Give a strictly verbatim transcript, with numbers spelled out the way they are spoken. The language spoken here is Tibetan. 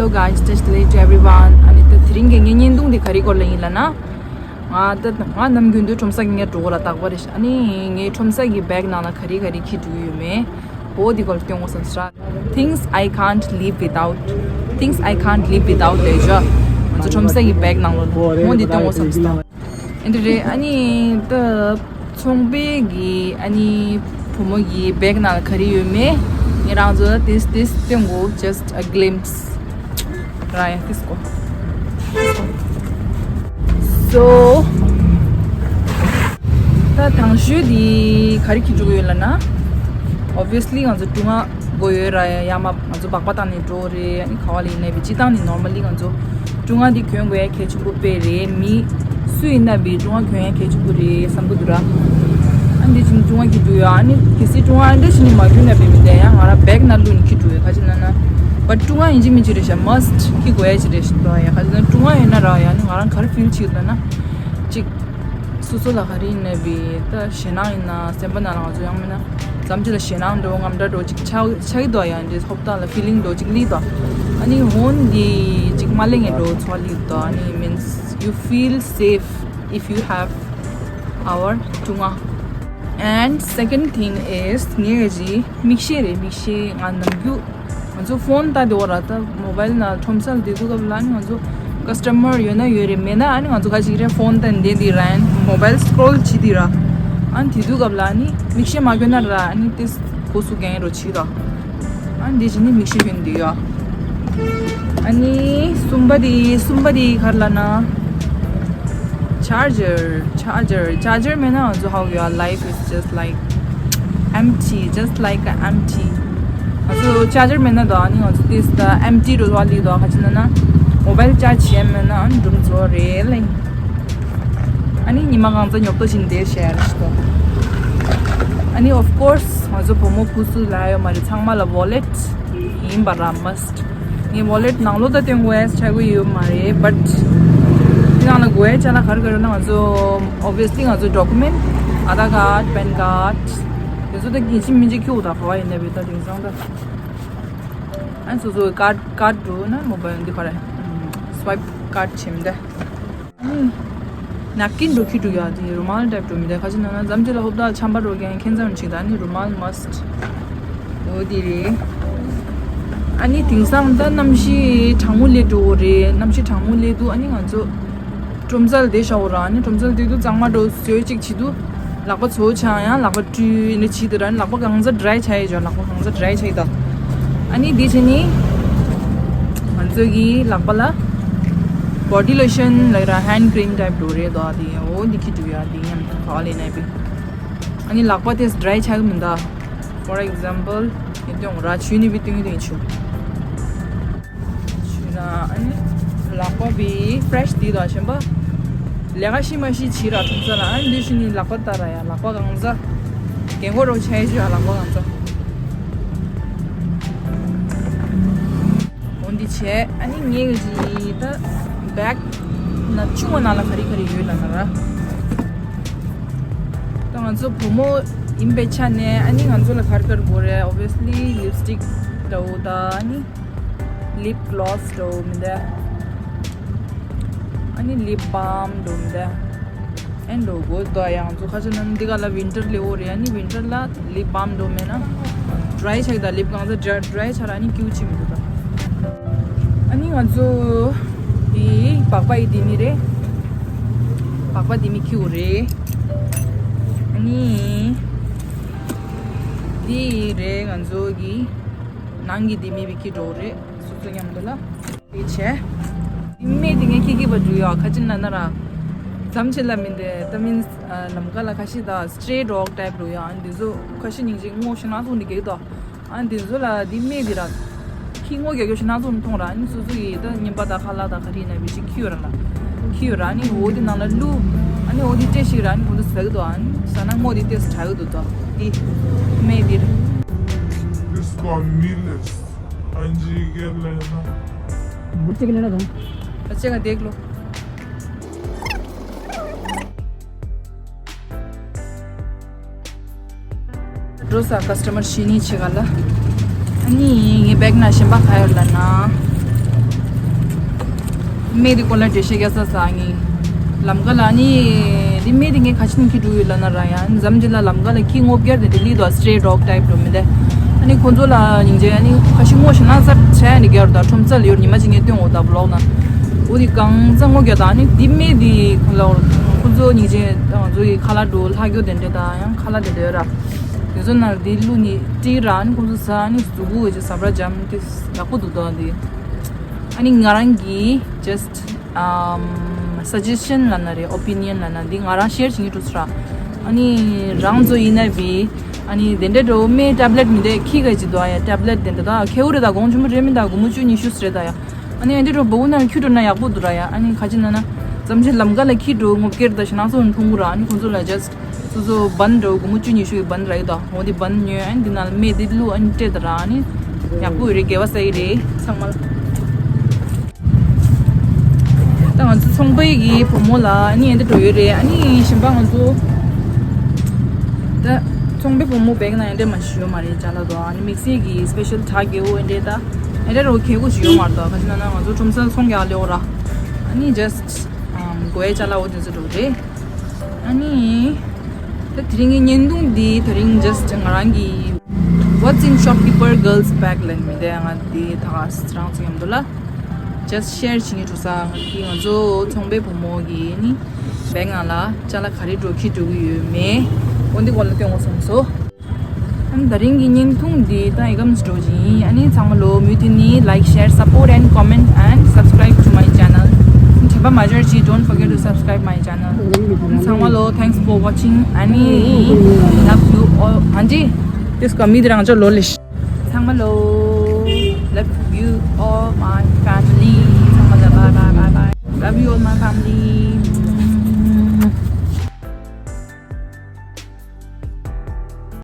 Hello guys, just today to everyone. ཨ་ནི་ད་དེ་རིང་གི་ངའི་བརྙན་ཐུང་འདི་ག་རེ་སྐོར་ལ་ཡིན་ལབ་ན། ང་ད་ང་ནམ་རྒྱུན་དུ་ཁྲོམ་ས་གི་ངའི་འགྲོ་གི་ལ་དག་པ་རེད། ཨ་ནི་ངའི་ཁྲོམ་ས་གི་བེག་ནང་ལ་ག་རེ་ག་རེ་འཁྱེར་འགྲོ་གི་ཡོད་མེད། འོ་འདི་སྐོར་ལ་སྟོན་དགོས་བསམ་སོང་། Things I can't live without. Things I can't live without ལབ་ཡ། ང་ཚོ་ཁྲོམ་ས་གི་བེག་ནང་ལ་འོ་འདི་སྟོན་དགོས་བསམ་སོང་། ཨེ་འདྲ་རེད། ཨ་ནི་ད་ཚོང་པའི་གི་ཨ་ནི་བུ་མོ་གི་བེག་ནང་ལ་ག་རེ་ཡོད་མེད་ངེད་རང་ཚོ་ལ་ཏིས་ཏིས་སྟོན་དགོས། Just a glimpse. ར་ཡ་ཏིས་གོ། So ད་དང་ཤོས་དེ་ག་རེ་འཁྱེར་འགྲོ་གི་ཡོད་ལབ་ན། Obviously ང་ཚོ་སྒྲུང་ང་དགོས་ཡོད་ར་ཡ། ཡ་མ་ང་ཚོ་སྦག་སྦག་བཏང་ནས་འགྲོ་རེད། ཨ་ནི་ག་བ་ལ་ཡིན་ནའི་བི་སྤྱི་བཏང་ནས་normally ང་ཚོ་སྒྲུང་ང་འདི་གྱོན་དགོས་ཡ་གལ་ཆེན་པོ་དཔེ་རེད། མི་སུ་ཡིན་ན་བི་སྒྲུང་ང་གྱོན་ཡ་གལ་ཆེན་པོ་རེད་བསམ་གི་འདུག་ར། ཨ་འདི་བྱིན་སྒྲུང་ང་འཁྱེར་འགྲོ་ཡ། ཨ་ནི་གལ་སྲིད་སྒྲུང་ང་ཨ་འདྲ་བྱིན་ནས་མ་གྱོན་ན་བི་མི་བསྡད་ཡ། ང་རང་བེག་ནང་བླུགས་ནས་འཁྱེར་འགྲོ་ཡ། ག་ཅི་ན་ན་བ་སྒྲུང་ང་ཡིན་གཅིག་མིན་གཅིག་རེད་ཤག must འཁྱེར་དགོས་ཡ་ཅིག་རེད་ཤག་འདུག་ཡ། ག་ཅི་ན་སྒྲུང་ང་ཡོད་ན་ར་ཡ། ཨ་ནི་ང་རང་ག་རེ་feel བྱེད་ཀྱི་འདུག་ན་ཅིག་སོ་སོ་ལ་ག་རེ་ཡིན་ནའི་བི་ད་ཞེད་སྣང་ཡིན་ན་སེམས་པ་ནང་ལ་ང་ཚོ་ཡང་མིན་ན་མཚམས་ཅིག་ལ་ཞེད་སྣང་འགྲོ་དངངས་སྐྲག་འགྲོ་ཅིག་ཆགས་ཆགས་ཀྱི་འདུག་ཡ། འདི་ཧོབ་ཏ་ལ་feeling འགྲོ་ཅིག་སླེབས་འདུག་ཨ་ནི་འོན་འདི་ཅིག་མ་སླེབས་ངེས་འགྲོ་ཚོར་བ་སླེབས་འདུག་ཨ་ནི་means you feel safe if you have our སྒྲུང་ང། And second thing is ངས་ཀྱི་མིག་ཤེལ་རེད། མིག་ཤེལ་ང་ནམ་རྒྱུན་ང་ཚོ་ཕོན་ལྟ་དེ་འོ་ར། ད་མོ་བལ་ནང་ཁྲོམ་ས་ལ་བསྡད་དུས་སྐབས་ལ་ནི་ང་ཚོ་ཀ་སི་ཊ་མར་ཡོད་ན་ཡོད་རེད། མེད་ན་ཨ་ནི་ང་ཚོ་ཁ་ཅིག་རེད་ཕོན་ལྟ་བསྡད་དེ་ར། ཨ་ནི་མོ་བལ་སི་ཀོ་རོལ་བྱེད་དེ་ར། ཨ་ནི་དེ་དུས་སྐབས་ལ་ནི་མིག་ཤེལ་མ་གྱོན་ན་ར་ཨ་ནི་ཏེ་སྒོ་སུ་གང་རོ་བྱེད་དོ། ཨ་ནི་དེ་བྱས་ནི་མིག་ཤེལ་གྱོན་དེ་ཡོད། ཨ་ནི་གསུམ་པ་དེ་གསུམ་པ་དེ་ག་རེ་ལབ་ན། Charger, charger, charger མེད་ན་ང་ཚོ་how your life is just like empty, just like a empty. ང་ཚོ་charger མེད་ན་ད་ནི་ང་ཚོ་this the empty རུ་བ་ལི་དོ། ག་ཅི་ན་ན་mobile charge བྱས་མེད་ན་ཨ་ནི་འགྲུམ་ཚོ་རེད་ལེ། ཨ་ནི་ཉི་མ་གང་ཚ་ཉོབ་ཏོ་བཞིན་བསྡད་ཤེར་ཞིག་དོ། ཨ་ནི་of course ང་ཚོ་བུ་མོ་ཕུ་སུ་ལ་ཡོད་མ་རེད། ཚང་མ་ལ་wallet ཡིན་པ་ར་must། ངའི་wallet ནང་ལོགས་ད་སྟོན་དགོས་ཡ་ཆགས་ཀྱི་ཡོད་མ་རེད། But དེ་ནང་ལ་དགོས་ཡ་ཅ་ལག་ག་རེ་ག་རེ་ཡོད་ན་ང་ཚོ་obviously ང་ཚོ་document Aadhaar card, pan card དེ་ཚོ་ད་ཡིན་གཅིག་མིན་གཅིག་ཁྱེར་དགོས། ད་ག་བ་ཡིན་ན་བི་ད་དེང་སང་ད་ཨ་ནི་སོ་སོའི་card, card འགྲོ་ན་mobile འདི་ག་རེ་swipe card བྱེད་མི་ད། ནབ་ཀིན་འགྲོ་ཁྱི་འགྲོ་ཡ་དེ་རུ་མལ་ཊའིབ་འགྲོ་མི་དེ་ཁ་ཅིག་ན་ན་འཛམ་གྱི་ལ་ཧོབ་ད་ཆམ་པ་འགྲོ་ཀྱང་ཁྱེད་ཚང་ཆིག་ད་ནི་རུ་མལ་must འོ་དེ་རེད། ཨ་ནི་དེང་སང་ད་གནམ་གཤིས་གྲང་མོ་སླེབས་འགྲོ་གི་རེད། གནམ་གཤིས་གྲང་མོ་སླེབས་དུས་ཨ་ནི་ང་ཚོ་ཁྲོམ་སར་བསྡད་ཤག་འོ་ར། ཨ་ནི་ཁྲོམ་སར་བསྡད་དུས་གཙང་མ་འགྲོ་ཟོས་ཅིག་བྱེད་དུས། ལག་པ་ཚོ་ཆང་ཡང་ལག་པ་བཀྲུས་ནས་བྱེད་དེ་ར། ལག་པ་གང་ཚ་dry ཆགས་ཡོད་ཅོ། ལག་པ་གང་ཚ་dry ཆགས་ཡོད་ད། ཨ་ནི་དེ་བྱས་ནི་ང་ཚོ་གི་ལག་པ་ལ་body lotion ལ་ར་hand cream type འགྲོ་རེད་དོ། དེ་འོ་འདི་ཁྱི་འགྲོ་ཡ་དེ་ཡང་ག་ལས་ནས་པི། ཨ་ནི་ལག་པ་དེ་dry ཆགས་མི་འདའ། For example ཡིན་དོན་ར་ཆུ་ནི་བི་ཏུང་ཡིན་དོན་ཆུ། ཆུ་ན་ཨ་ནི་ལག་པ་བི་fresh དེ་དང་གཞན་པ་ལས་ཀ་ཤི་མ་ཤི་བྱེད་ར་ཁྲོམ་ས་ལ། ཨ་ནི་འདི་ཤི་ནི་ལག་པ་ལྟ་ར་ཡ་ལག་པ་གང་ཟ་རྒན་གོག་རོ་ཆ་ཡི་ཤི་ཡ་ལག་པ་གང་ཟ། འོ་འདི་བྱས་ཨ་ནི་ངའི་གི་ད་bag ན་ཆུང་བ་ནང་ལ་ག་རེ་ག་རེ་ཡོད་ལ་ན་ར། ད་ང་ཚོ་བུ་མོ་ཡིན་པའི་ཆ་ནས་ཨ་ནི་ང་ཚོ་ལ་ག་རེ་ག་རེ་དགོས་རེད། Obviously lipstick འདྲ་བོ་ད་ཨ་ནི། Lip gloss འགྲོ་མི་འདའ། ཨ་ནི་lip balm འགྲོ་མི་འདའ། ཨན་འགྲོ་དགོས་དོ། ཡང་ཚོ་ཁ་ཆེ་ན་འདི་ག་ལ་winter ལེ་འོ་རེད། ཨ་ནི་winter ལ་lip balm འགྲོ་མེད་ན་dry ཆགས་ད་lip གང་ཚ་dry ཆགས་ར་ཨ་ནི་ཀྱུ་ཆི་མི་འདུག་ད། ཨ་ནི་ང་ཚོ་འདི་སྦག་སྦག་ཡི་ལྡེ་མིག་རེད། སྦག་སྦག་ལྡེ་མིག་ཁྱེར་དགོས་རེད། ཨ་ནི་འདི་རེད་ང་ཚོ་གི་ནང་གི་ལྡེ་མིག་བི་ཁྱེར་འགྲོ་རེད། སོ་སོ་མཉམ་དུ་ལ། དེ་བྱས། དེ་མེད་དེ་ངས་ཁྱེད་ཀྱིས་པ་འགྲུལ་ཡོད་ཁ་ཅིག་ན་ན་ར། ཙམ་ཆེ་ལ་མིན་ཏེ་ད་མིན་ལམ་ཀ་ལ་ཁ་ཤི་ད་stray dog type འགྲོ་ཡོད། ཨ་འདི་ཚོ་ཁ་ཤི་སྙིང་རྗེ་སྔོ་ཞིག་ན་ཚོ་འདི་གེགས་དོ། ཨ་འདི་ཚོ་ལ་དེ་མེད་དེ་ར། ཁྱི་སྔོ་རྒྱག་རྒྱུ་ཞིག་ན་ཚོ་མཐོང་ར། ཨ་ནི་སོ་སོ་ཡི་ད་ཉིན་པ་ད་ཁ་ལག་ད་ག་རི་ན་བི་ཅིག་ཁྱི་ཡོད་ར་ལ། ཁྱི་ཡོད་ར་ཨ་ནི་འོ་དེ་ནང་ལ་བླུག་ཨ་ནི་འོ་དེ་སྤྲད་ཞིག་ར་ཨ་ནི་ཁོང་ཚོ་ཟ་གི་དོ། ཨ་ནི་ཟ་ན་སྔོ་དེ་ཏེས་དྲག་གི་འདུག་དོ། དེ་མེད་དེ་ར། इसका मिल अंजी के लेना। मुझसे के लेना था। बच्चे का देख लो। འགྲོ་ས་customer ཤི་ནི་ཆེ་ག་ལ། ཨ་ནི་ངའི་བེག་ན་གཞན་པ་ག་ཡོད་ལ་ན། སྨན་དེ་སྐོར་ལ་འགྲེལ་བཤད་རྒྱག་ས་ཟ་ངེས། ལམ་ཀ་ལ་ནི་དེ་སྨན་དེ་ངས་ག་ཅི་ནས་འཁྱེར་འགྲོ་ཡོད་ལབ་ན་ར་ཡ། འཛམ་གླིང་ལ་ལམ་ཀ་ལ་ཁྱི་ངོ་བརྒྱར་དེ་འདྲ་སླེབས་འདུག stray dog type འགྲོ་མི་འདི། ཨ་ནི་ཁོ་ཚོ་ལ་སྙིང་རྗེ། ཨ་ནི་ཁ་ཤས་ངོ་ཤེས་ན་ས་ཆ་ཡ་ནི་རྒྱ་རུ་དང་ཁྲོམ་ས་ལ་ཡོད་ཉི་མ་གཅིག་ངས་སྟོན་འོ་ད་བློག་ན། འོ་དེ་གང་ས་ངོ་བརྒྱ་དང་ཨ་ནི་དེ་སྨན་དེ་ཁོ་ལ་ཁོ་ཚོ་སྙིང་རྗེ་ང་ཚོ་ཡི་ཁ་ལག་འགྲོ་ལྷག་རྒྱུ་དེ་འདྲ་དང་ཡང་ཁ་ལག་དེ་འདྲ་ཡོད་ར། དེ་ཚོ་ནང་དེ་བླུགས་ནི་ཏི་ར། ཨ་ནི་ཁོ་ཚོ་ཟ། ཨ་ནི་གཟུགས་པོ་འོ་ཅིག་ཟ་བྲ་འཇམ་དེ་ཡག་པོ་འདུག་དོ་དེ། ཨ་ནི་ང་རང་གི་just um suggestion ལབ་ན་རེད། opinion ལབ་ན་འདི་ང་རང་share བྱེད་ཀྱི་འདུག་ཟེར། ཨ་ནི་རང་ཚོ་ཡིན་ན་བི་ཨ་ནི་དེ་འདྲ་འགྲོ་སྨན་tablet མི་འདྲ་ཁྱི་ག་ཅི་འདུག་ཨ་ཡ། tablet དེ་འདྲ་ད་ཁེའུ་རེད། ད་གོང་ཆེན་པོ་རེད་མི་ད་སྒོར་མོ་བཅུ་ཉི་ཤུ་ཟེར་ད་ཡ། ཨ་ནི་ཨ་འདི་འགྲོ་བོ་ན་ཁྱུ་འགྲོ་ན་ཡག་པོ་འདུག་ར་ཡ། ཨ་ནི་ག་ཅི་ན་ན་ཙམ་ཆེ་ལམ་ཀ་ལ་ཁྱི་འགྲོ་ངོ་བཀལ་ད་ཞེ་ན་ཚོ་མཐོང་གི་ར། ཨ་ནི་ཁོང་ཚོ་ལ་just སོ་སོ་བན་འདྲ་བོ་སྒོར་མོ་བཅུ་ཉི་ཤུ་གི་བན་རག་གི་འདུག་འོ་འདི་བན་ཉོས། ཨ་ནི་འདི་ནང་ལ་སྨན་འདི་བླུགས། ཨ་ནི་སྤྲད་ད་ར། ཨ་ནི་ཡག་པོ་ཡོད་རེད། དགེ་བ་བསགས་ཀྱི་རེད། ཚང་མ་ལ། ད་ང་ཚོ་ཚོང་པའི་གི་བུ་མོ་ལ་ཨ་ནི་ཨེ་འདྲ་འགྲོ་ཡོད་རེད། ཨ་ནི་གཞན་པ་ང་ཚོ་ད་ཚོང་པའི་བུ་མོ་བེག་ན་ཨེ་འདྲ་མ་ཞུ་ཡོད་མ་རེད། ཅ་ལག་དོ་ཨ་ནི་དམིགས་བསལ་གི་special གྲ་རྒྱས་པོ་ཨེ་འདྲ་ད་ཨེ་འདྲ་རོ་ཁེ་གོ་ཞུ་ཡོད་མ་རེད། ད་ག་ཅི་ན་ན་ང་ཚོ་ཁྲོམ་སར་ཚོང་རྒྱག་ལེའོ་ར། ཨ་ནི་just དགོས་ཡ་ཅ་ལག་འོ་དེ་ཚོ་འགྲོ་རེད། ཨ་ནི་ད་དེ་རིང་གི་བརྙན་ཐུང་འདི་དེ་རིང་just ང་རང་གི What's in Shopkeeper Girl's Bag ལབ་མི་དེ་ང་འདི་ད་ག་རང་ཚོ་མཉམ་དུ་ལ་just share བྱེད་ཀྱི་འགྲོ་ས། ང་གི་ང་ཚོ་ཚོང་པའི་བུ་མོ་གི་ནི་བེག་ནང་ལ་ཅ་ལག་ག་རེ་འགྲོ་ཁྱི་འགྲོ་གི་ཡོད་མེད་འོ་འདི་སྐོར་ལ་སྟོན་དགོས་བསམ་སོང་། ཨ་ནི་དེ་རིང་གི་བརྙན་ཐུང་འདི་ད་ཨི་གམ་འགྲོ་ཅིང་། ཨ་ནི་ཚང་མ་ལོ་མུ་མཐུད་ནི་like, share, support and comment and subscribe to my channel. དྲན་པ་མ་བརྗེད་ཅིག don't forget to subscribe my channel. ཨ་ནི་ཚང་མ་ལོ thanks for watching. ཨ་ནི་love you all. ཨ་ནི་this comedy རང་ཅོ་ལོ་ལེ། ཚང་མ་ལོ་love you all my family. ཚང་མ་ལ་bye bye bye bye. Love you all my family.